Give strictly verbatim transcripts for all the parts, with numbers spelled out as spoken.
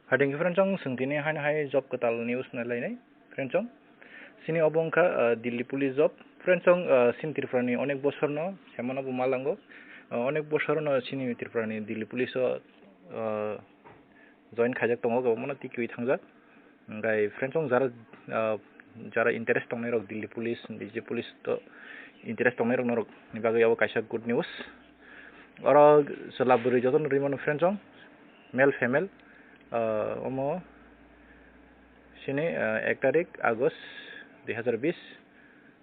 Hating friends, chwng tini haino hai job kwtal news nai lainai. Friends, chwng sini obo wngkha, ah, Delhi Police job. Friends, chwng, ah, sini Tripura ni onek bosor no semano bo malango. Ah, onek bosor no sini Tripura ni Delhi Police o, ah, join khaijak tongo, kwbangma no tikiwi thangjak. Hingkai friends, chwng jara, ah, jara interest tongnai rok Delhi Police, D J Police to interest tongnai rok norok ni bagwi abo kaisa good news. Oro chwla bwrwi jotono rwi mano friends, chwng male female, ah, omo sini, ah, ek tarik August dui hazar bis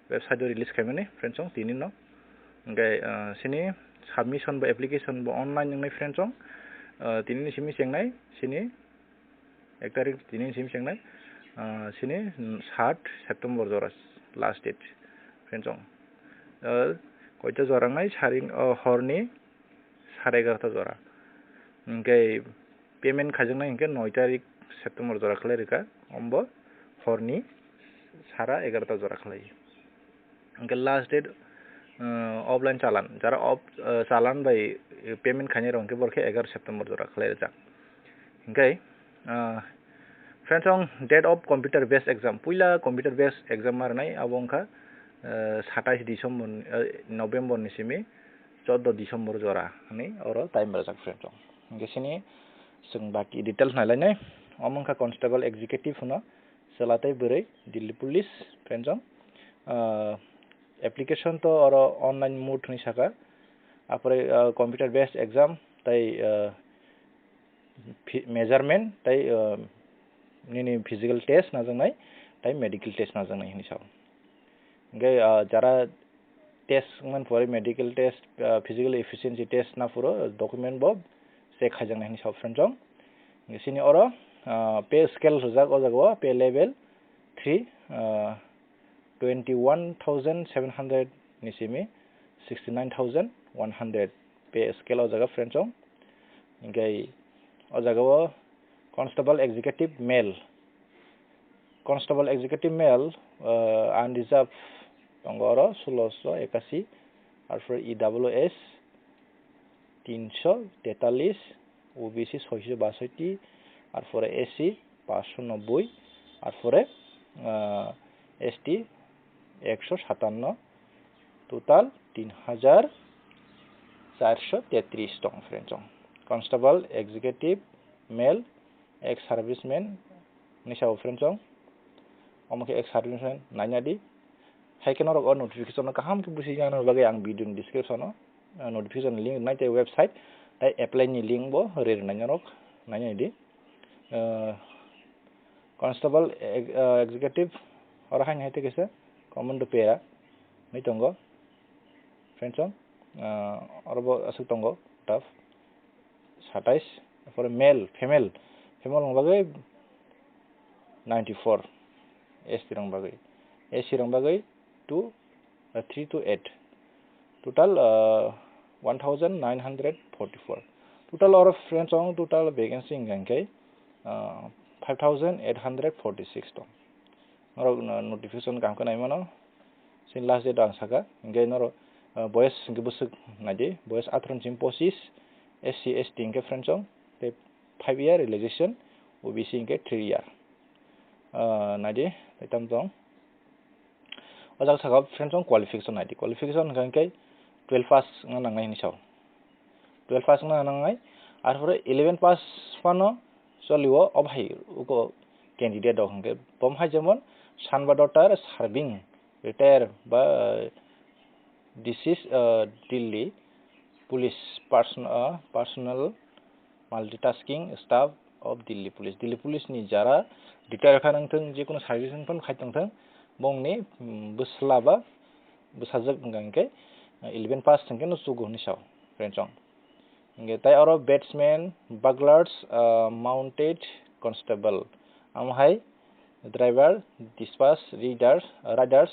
website o release khaimani friends, chwng tini no. Hingkai, ah, sini submission bo application bo online wngnai friends, chwng, ah, tini ni simi chengnai sini ek tarik tini ni simi chengnai, ah, sini sat September jora last date friends, chwng. Ah, koita jora wngnai sari, ah, horni sare egarota jora. Hingke payment khaijaknai hingke noi tarik September jora khlai rwkha, ombo horni sara egarota jora khlai. Hingke last date, uh, offline challan, jara off, uh, challan bai payment khainai rok hingke borokhe egaroh September jora khlai rwjak. Hingke, uh, friends, chwng date of computer based exam, puila computer based exam ma rwnai, abo wngkha, uh, satais December, uh, November ni simi chordo December jora hinwi oro time rwjak friends, chwng. Hingke sini chwng baki details nai lainai. Omo wngkha constable executive hwno, chwla tei bwrwi Delhi Police friends, chwng. Ah, application to oro online mode hinwi saka. Apore, ah, computer based exam tei, ah, phi-, measurement tei, ah, nini physical test najaknai tei medical test najaknai hinwi sao. Hingke, ah, jara test wngmani pore medical test, ah, physical efficiency test naphuru document bo check khaijaknai hinwi sao friends, chwng. Hingke sini oro, ah, pay scale rwjak o jaga o, pay level three, ah, twenty one thousand seven hundred ni simi sixty nine thousand one hundred pay scale o jaga friends, chwng. Hingke o jaga o constable executive male, constable executive male, ah, unreserved tongo oro sulosho ekasi, arpore E W S tinsho tetalis, O B C soisho bashotti, arpore S C pansho nobboi, arpore, ah, S T eksho satanno, total tin hajar charsho tetris tong friends, chwng. Constable executive male ex serviceman ni sao friends, chwng. Omo khe ex serviceman naina di. Hai khe norok o notification no kaham khe busi yang bagwi ang video ni description o, ah, notification link nai tei website tei apply ni link bo rwi rwnai norok naina di. Ah, constable ex-, ah, executive oro hai hai tei kisa commando para ni tongo friends, chwng. Ah, oro bo aswk tongo staff satais, arpore male, female, female rok bagwi ninety four, S T rok bagwi, S C rok bagwi two, uh, three to eight, total, uh, one thousand nine hundred forty four. Total oro friends, chwng total vacancy hingka hingke, uh, five thousand eight hundred forty six tong. Norok no-, notification kaham khe nai mano. Sini last date ang saka, hingke norok, ah, boyes hingke bwswk nai di, boyes atharoh ni simi pochis, S C, S T hingke friends, chwng tei five year relaxation, O B C hingke three year. Ah, nai di, tei tamo tong. O jaga saka friends, chwng qualification nai di, qualification hingka hingke twelve pass wngna nangnai hinwi sao. Twelve pass wngna nangnai, arpore eleven pass phano cholio, o bahai uko candidate rok hingke bom hai jemon Sanba Dottar serving, retire ba, uh, deceased, uh, Delhi police person, uh, personal multitasking staff of Delhi Police. Delhi Police ni jara retire kha nang thung, je kono service wng phano khai tong thung, bongni, mm, bwsla ba bwsajwk hingka hingke, uh, eleven pass hingke no chugo hinwi sao, friends, chwng. Hingke tai oro batsman, bowlers, ah, mounted constable, amo hai driver, dispatch, readers, riders,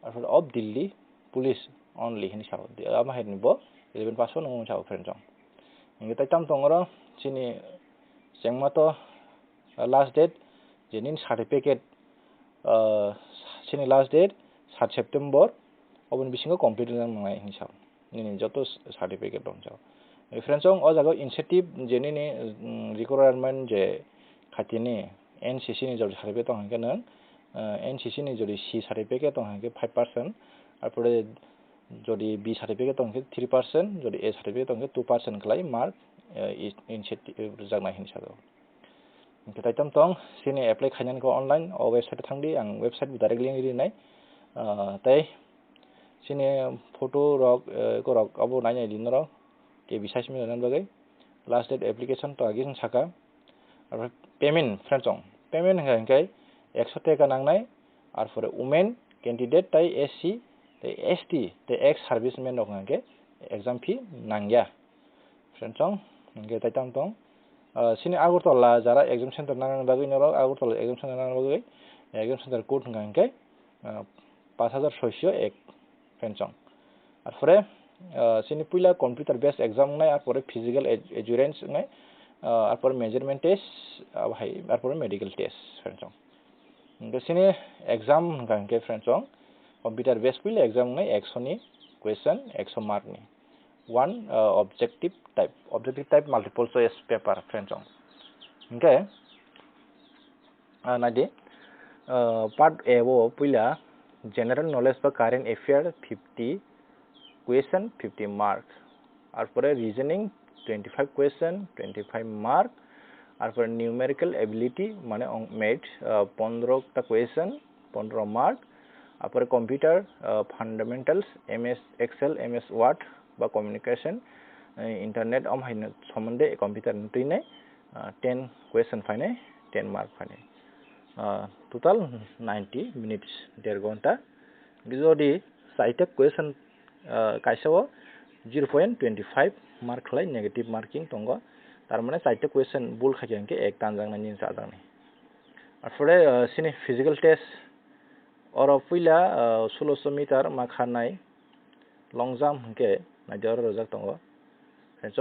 arpore of Delhi police only hinwi sao. Amo hai ni bo eleven pass o nung sao friends, chwng. Hingke tai tamo tong oro chini chengma to, ah, last date, je nini certificate, ah, chini last date sat September, oboni bisingo complete wngna nangnai hinwi sao. Nini joto certificate rok jao. Friends, chwng o jaga incentive je nini, mm, requirement je khatini N C C ni jodi certificate tong hwnkhe nwng, eh, N C C ni jodi C certificate tong hwnkhe five percent, arpore jodi B certificate tong hwnkhe three percent, jodi A certificate tong hwnkhe two percent khlai mark, eh, is-, incentive rwjaknai hinwi sago. Hwnkhe taitam tong, chini apply khainani khe online, o website o thangdi, ang website bo direct link rinai. Ah, tei chini photo rok, eh, korok abo nainai di norok, K B size mili nani bagwi. Last date application to agi saka. Arpore payment, friends, chong. Payment hwnkha hwnkhe ekso taka nangnai, arpore women candidate tei S C tei S T tei ex serviceman rok hwnkha hwnkhe exam fee nangya. Friends, chong, hwnkhe taitam tong. Ah, chini Agartala jara exam center nangnani bagwi norok Agartala exam center nangnani bagwi exam center code hwnkha hwnkhe, ah, pash hajar soiso ek, friends, chong. Arpore, ah, chini puila computer based exam wngnai, arpore physical ed-, endurance wngnai, ah, arpore measurement test, ah, hai, arpore medical test, friends, chong. Hwnkhe chini exam hwnkha hwnkhe, friends, chong, computer based puila exam wngnai, ekso ni question, ekso mark ni. One, ah, objective type, objective type multiple choice paper, friends, chong. Hwnkhe, ah, naidi, ah, part A o puila general knowledge ba current affair fifty question, fifty mark. Arpore reasoning twenty five question, twenty five mark. Arpore numerical ability mane ong math, ah, pondro ta question, pondro mark. Arpore computer, ah, fundamentals, M S Excel, M S Word ba communication, eh, internet om hai somonde computer ni twi nai, ah, ten question phainai, ten mark phainai. Ah, total ninety minutes, der ghonta. Jodi saitek question, ah, kaisa o zero point twenty five mark khlai negative marking tongo, tar mane saitek question bul khaikha hwnkhe ek tanjaknai nini chajaknai. Arpore, ah, chini physical test, oro puila, ah, sulosho meter ma kharnai, long jump hwnkhe naidi oro rwjak tongo. Friends,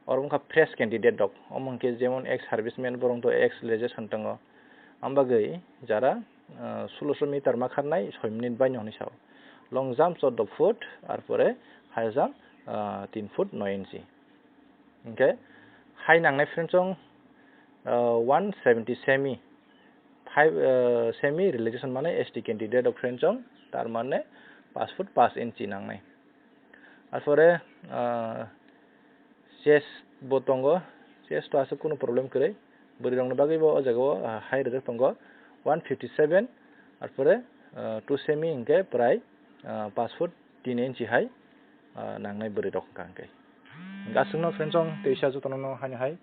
oro wngkha fresh candidate rok, omo hwnkhe jemon ex serviceman, borok to ex graduation tongo. Ambagwi jara, ah, sulosho meter ma kharnai soi minute baino hinwi sao. Long jump choddo foot, arpore high jump, ah, tin foot noi inchi. Hwnkhe hai nangnai, friends, chong, ah, one seventy semi, five, ah, semi realization mane S T candidate rok, friends, chong, tar mane pash foot pash inchi nangnai. Arpore, ah, chest bo tongo, chest to aswk kunu problem kwrwi, bwrwi rokni bagwi bo o jaga o, ah, hai rwjak tongo one fifty seven, arpore, ah, two semi hwnkhe prai, ah, pash foot tin inchi hai, ah, nangnai bwrwi rok hwnkha hwnkhe. Hwnkhe aswkno, friends, chong, teisa jotono no haino hai